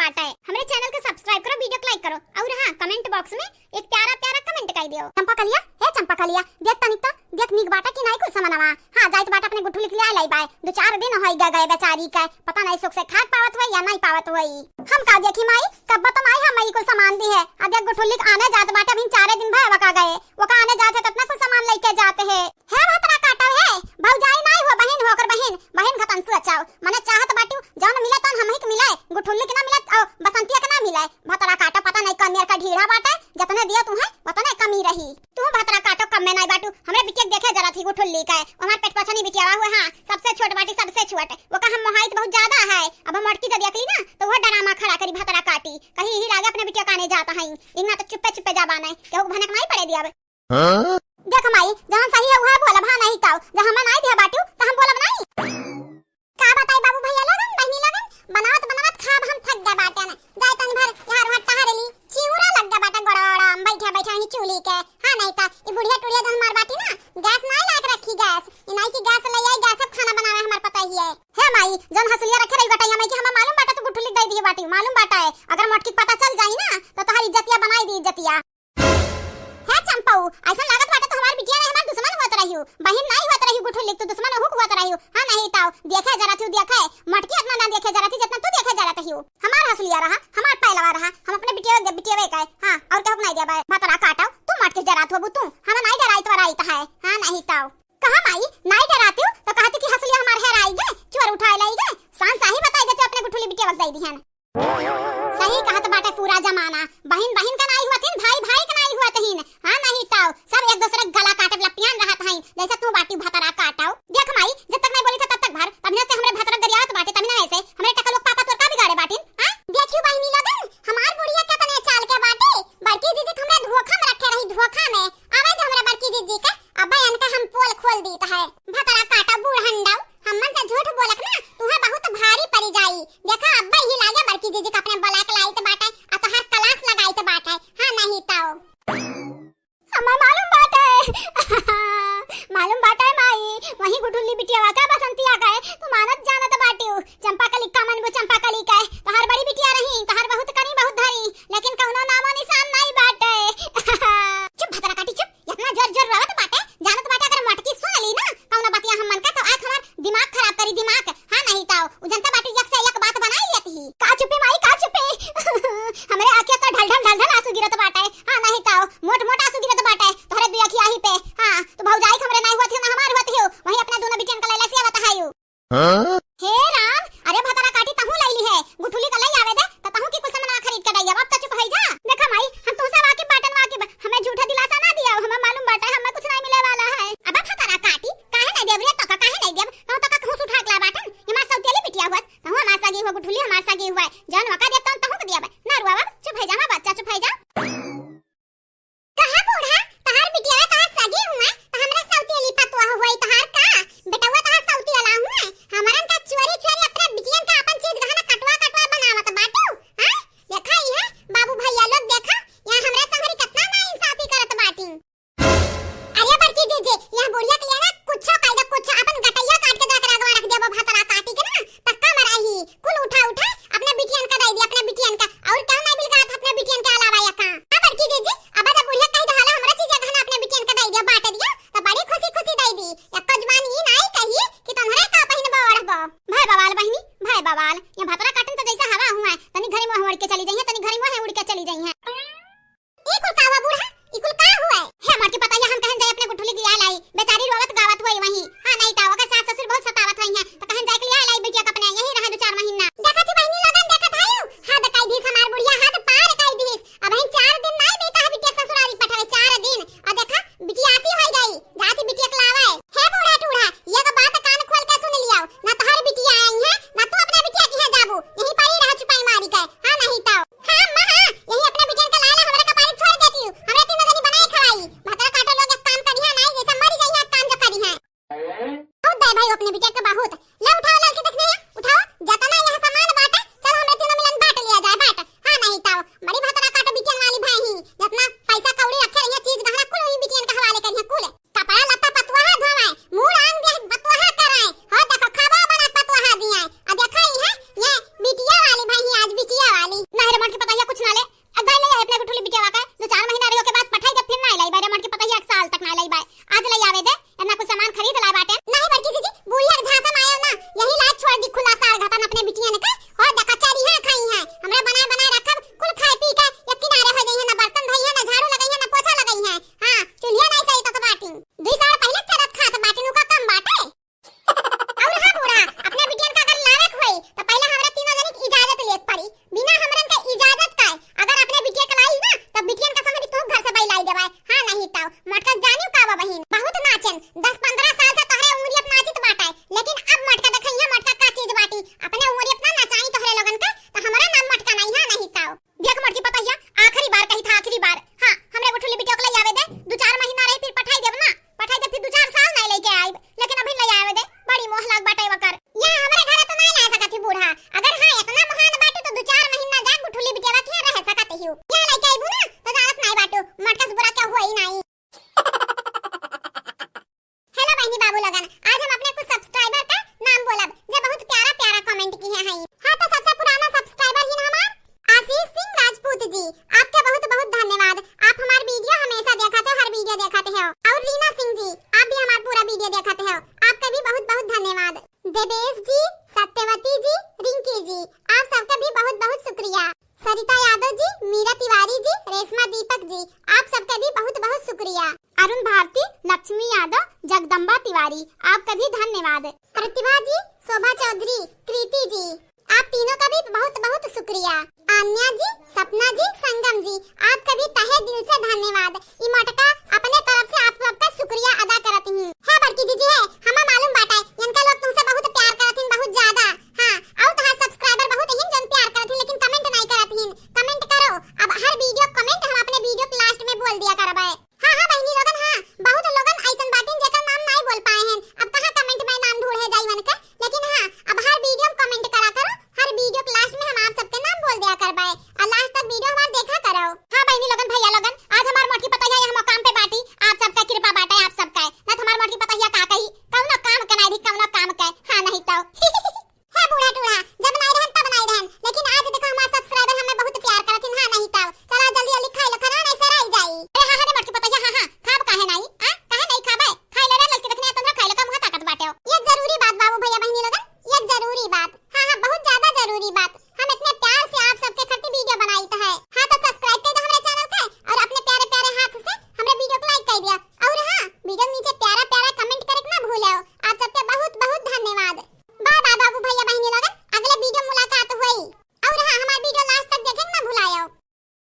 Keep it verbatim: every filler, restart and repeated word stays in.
बाटे। हमरे channel के subscribe करो, video के like करो और हाँ, comment box में एक प्यारा प्यारा comment कइ दियो। चंपा कलिया, हे चंपा कलिया, देख तनिक तो, देख नीक बाटे कि नाहीं कुल सामानवा। हाँ, जाइत बाटे अपने गुठुली के लियाइ लाई बाय। दो चार दिन होइ गए बेचारी के, पता नाहीं सुख से खात पावत होई या नाहीं पावत होई। हम का देखी माई, कब्बो तो माई हम ई कुल सामान दिहे। अब देख गुठुली के आने जात बाटे, अभी चारे दिन भए वका गए, वका आने जात है, कितना कुल सामान लइके जात है। हे भतरा काटो हे, भौजाई नाई हो, बहिन हो, ओकर बहिन, बहिन खतन सुअचाओ। मने चाहत बाटू, जौन मिले तौन हमही के मिले, गुठुल्ली के ना मिले, और बसंतिया के ना मिले। भतरा काटो, पता नहीं कमेर का ढीढ़ा बाटे, जतने दियो तुहे, वतने कमी रही। तू भतरा काटो, कम में नाई बाटू, हमरे बिटिया के देखे जरा थी गुठुल्ली के, हमार पेट पछनी बिटिया हुए, हाँ, सबसे छोट बाटी, सबसे छोट। वो का हम मोहाइत बहुत ज्यादा है, अब हम मोटकी जब अकली ना, तो वो डरामा खड़ा करी भतरा काटी, कहीं यही लागे अपने बिटिया काने जाता है, इतना तो चुप्पे चुप्पे जाबा नहीं, केहू के भनक नाई पड़े दिया। हाँ? देख माई, जहाँ सही है उहे बोलब, हाँ नहीं ताऊ। जब हमें नाई दिया बाटू, तो हम बोलब नाई। का बताई बाबू भैया लोगन, बहिनी लोगन, बनावत बनावत खाब हम थक गए बाटे ना। जाए तनी भर यहाँ वहाँ टहर ली, चिउरा लग गए बाटे गोड़ा ओड़ा, बैठा बैठा ही चूल्ही के। हाँ नहीं ता, ई बुढ़िया टुढ़िया जौन मार बाटी ना, गैस नाई लायक रखी गैस। ई नाई की गैस ले आई, गैस अब खाना बनावे हमार पता ही है। हे माई, जौन हसुलिया रखे रही गटैया में कि हमें मालूम बाटे तू गुठुली दे दिए बाटी, मालूम बाटे। अगर मोटकी के पता चल जाई ना, तो तोहार इज्जतिया बनाई दी इज्जतिया। हे चंपऊ, ऐसा लागत बाटे तो हमार बिटिया नहीं, हमार दुश्मन होत रहियो, बहिन नहीं होत रहियो, गुठुली तू दुश्मन हुक होत रहियो। हाँ नहीं ताऊ, देखे जरा थी, देखे, मटकी इतना ना देखे जरा थी, जितना तू देखे जरा थी। हमार हसुलिया रहा, हमार पहलवा रहा, हम अपने बिटिया के, बिटिया का, हाँ, और केहू के नहीं देबे। भतरा काटो, तू मटकी डरात हो तू, हम नहीं डराई तो राई है। हाँ नहीं ताऊ। कहा माई, नहीं डराती हूँ, तो कहती कि हसुलिया हमार हेराई गए, चोर उठाए लाई गए, शान साही बताई देते अपने गुठुली बिटिया बस दे दिहन। सही कहत बाटे पूरा जमाना, बहिन बहिन का नाई हुआ थीन, भाई भाई का नाई हुआ थीन। हाँ नहीं ताऊ, सब एक दूसरे के गला काटे वाला पियान रहत हईं, जैसे तू बाटी भतरा काटाओ। देख माई, जब तक नहीं बोली था तब तक भर, तब से हमरे भतरा गरियावत बाटे, तब ना ऐसे हमरे टकलुआ के पापा तोर का बिगाड़े बाटिन, हाँ? देखियो बहिनी लोगन, हमार बुढ़िया कितने चाल के बाटे, बड़की जीजी के हमरा धोखा में रखे रही, धोखा में। आवे दे हमरा बड़की जीजी के, अब इनका हम पोल खोल दीत है। भतरा काटा बूढ़ हंडाऊ, हमन से झूठ बोलक ना, तुहे बहुत भारी पड़ी जाई। देखा, अब्बा ही लागे बड़की जीजी के अपने बुलाए के लाइत बाटे, आ तोहार क्लास लगाइत बाटे। हाँ, नहीं तो। हमें मालूम बाटे। मालूम बाटे माई, वही गुठुल्ली बिटिया का बसंतिया का है, तू मानत जानत बाटियो। चंपा कली का मनबो, चंपा कली का है, तोहार बड़ी बिटिया रही, तोहार बहुत करी, बहुत धरी, लेकिन कौनो नामो निशान नहीं बाटे। चुप भतरा काटी, चुप। इतना जोर जोर रोवत बाटे, जानत बाटे अगर मटकी सुन ली ना कौनो बतिया हमन का, तो आँख हमार दिमाग खराब करी, दिमाग। हाँ नहीं ताऊ, उ जनता बाटे एक से एक बात बनाई लेत ही। का चुपी माई, का चुपी? हमरे आँखिया तो ढलढल ढलढल आंसू गिरत बाटे। हाँ नहीं ताऊ, मोट मोट आंसू गिरत बाटे तोहरे दुई अँखिया ही पे। हाँ, तू भौजाई के हमरे नहीं हुआ थी ना हमार हुआ थी हो, वहीं अपना दोनों बिटियन का लैला से बताहायु। हाँ? हे राम, अरे भतरा काटी तहूँ लैली है, गुठुली का लई आवे दे, त तहूँ की कुछ सामान खरीद के दई, अब तो चुप होई जा। देखा माई, हम तुमसे वाकिफ बाटन वाकिफ, हमें झूठा दिलासा ना दिया, हमें मालूम बाटे, हमें कुछ नहीं मिले वाला है। अब भतरा काटी, काहे नहीं देब रे, तो का काहे नहीं देब? कहूँ तो का कहूँ से उठा के ला बाटन, हमार सौतेली बिटिया हुआ, तहूँ हमार सगी हुआ, गुठुली हमार सगी हुआ, जौन वका देब तौन तहूँ के दिया। ना रुआ बाबा, चुप हो जा, हमार बच्चा चुप हो जा। कहा बूढ़ा, तहार बिटिया तहार सगी हुए, त हमरा सौतेली पतोह हुई तहार का? बेटवा तहार सौतेला हुए, हमरन का चोरी चोरी अपने बिटियन का अपन चीज गहना कटवा कटवा बनावत बाटू, हाँ? देखा ई है, बाबू भैया लोग देखा, यहाँ हमरा संगरी कितना नाइंसाफी करत बाटी। अरे बड़की जीजी, यहाँ बुढ़िया के लिए ना कुछो कह दे, कुछ अपन गटैया काट के जरा के रगवा रख देबो भतरा काटी के ना, पक्का मराही, कुल उठा उठा अपने बिटियन का दे दी, अपने बिटियन का, और कहूँ नहीं बिलगात अपने बिटियन के अलावा या का? हाँ बड़की जीजी, अब जब बुढ़िया कह दहाला हमरा चीज गहना अपने बिटियन का दे दिया, बांट दिया, तो बड़ी खुशी खुशी दे दी। एको जुबान ई नाई कही कि तुम्हरे का पहिनबो ओढ़बो। भय बवाल बहिनी, भय बवाल, ये भतरा काटन तो जैसा हवा हुआ है, तनी घरी मोह उड़ के चली जाइए, तनी घरी मोह उड़ के चली जाइए। ई कुल का हुआ बूढ़ा? ई कुल का हुआ? हे मोटकी पतोहिया, हम कहन जाई अपने गुठुली के लिया लाई। बेचारी रोवत गावत हुई वहीं। हाँ, नहीं तो ओकर सास ससुर बहुत सतावत हुई हैं, तो कहन जाई के लिया लाई बिटिया के अपने, यहीं रहा दो चार महीना। देखत ही बहिनी लोगन, देखत हयू? हद कई दीस हमार बुढ़िया, हद पार कई दीस। अब हम चार दिन नहीं बीता है बिटिया ससुरारी पठवे, चार दिन। और देखा, बिटिया आती होई गई, जाती बिटिया के लावे। हे बूढ़ा टूढ़ा, ये तो बात कान खोल के सुन लियो, ना तोहर बिटिया आई है, ना तू अपने बिटिया के यहाँ जाबू, यहीं पर ही रह चुपाई मारी के। हाँ, नहीं तो। हाँ, अम्मा, हाँ, यही अपने बिटियन का लाला हमरे कपारी छोड़ देती हूँ। हमरे तीनों जनी बनाई खवाई। भतरा काटो लोग एक काम करी है, नाई जैसा मरी जाई है, काम जो करी है। बहुत दे भाई अपने बिटिया के बहुत। ले उठाओ लड़की देखने है, उठाओ। जतना यहाँ सामान बाटे, चल हमरे तीनों मिलन बांट लिया जाए, बांट। हाँ, नहीं तो। बड़ी भतरा काटो बिटियन वाली भाई ही। जतना पैसा कौड़ी रखे रही है, चीज गहना कुल वही बिटियन के हवाले करी है, कुल। कपड़ा लत्ता पतुआहा धोवाए, मूड़ आंग देह पतुआहा कराए। हो देखो, खाबा बना पतुआहा दियाए। आ देखो, ई है, ये बिटिया वाली भाई, आज बिटिया वाली। देवेश जी, सत्यवती जी, रिंकी जी, आप सबका भी बहुत बहुत शुक्रिया। सरिता यादव जी, मीरा तिवारी जी, रेशमा दीपक जी, आप सबका भी बहुत बहुत शुक्रिया। अरुण भारती, लक्ष्मी यादव, जगदम्बा तिवारी, आपका भी धन्यवाद। प्रतिभा जी, शोभा चौधरी, कृति जी, आप तीनों का भी बहुत बहुत शुक्रिया। आन्या जी, सपना जी, संगम जी, आपका भी तहे दिल से धन्यवाद। ई मोटका अपने तरफ से आप सबका शुक्रिया अदा करत ही। है बड़की जीजी, है, हमें मालूम बाटे